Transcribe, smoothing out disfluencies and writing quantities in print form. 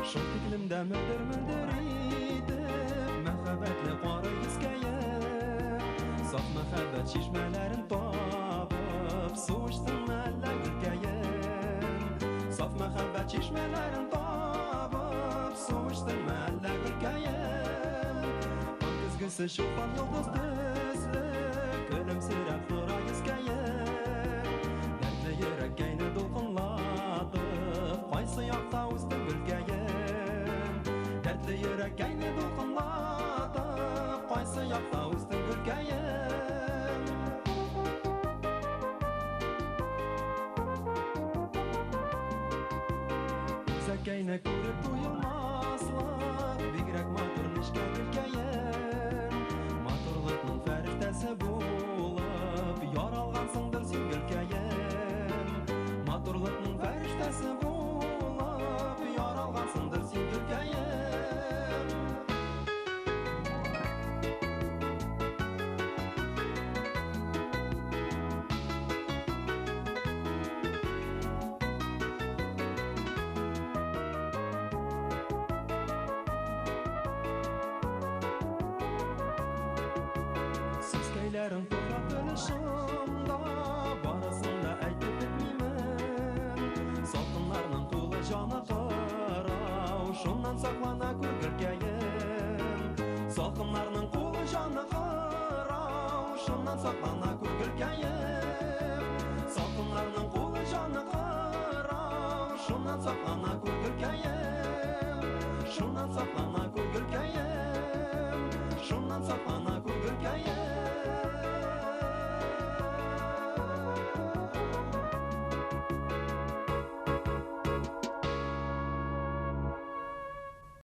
Шул тиклем дә мөлдөр-мөлдөр итеп мәхәббәтле ҡара йөҙкәйем. Саф мәхәббәт шишмәләрен табып, су эстеңме әллә, гөлкәйем? Саф мәхәббәт шишмәләрен табып, су эчтеңме әллә, гөлкәйем? Таң көзгесе чулпан йолдоҙ төҫлө көлөмһөрәп тора йөҙкәйем. Дәртле йөрәккәйне тулҡынлатып, ҡайсы яҡта үҫтең, гөлкәйем? Дәртле йөрәккәйне тулҡынлатып, ҡайсы яҡта үҫтең, гөлкәйем? Күзәкәйне күреп туйылмаҫлыҡ, бигерәк матур нечкә гөлкәйем. Матурлыҡтың фәрештәһе булып яралғанһыңдыр һин, гөлкәйем. Матурлыҡтың фәрештәһе булып яралғанһыңдыр һин, гөлкәйем. Сүзкәйләрең тора тел очымда, барыһын да әйтеп бөтмәймен. Салҡындарҙың ҡулы җаны ҡырау, шунан һаҡлана күр, гөлкәйем. Салҡындарҙың ҡулы җаны ҡырау, шунан һаҡлана күр, гөлкәйем. Салҡындарҙың ҡулы җаны ҡырау, шунан һаҡлана күр, гөлкәйем. Шунан һаҡлана күр, гөлкәйем. Шунан һаҡлана күр, гөлкәйем.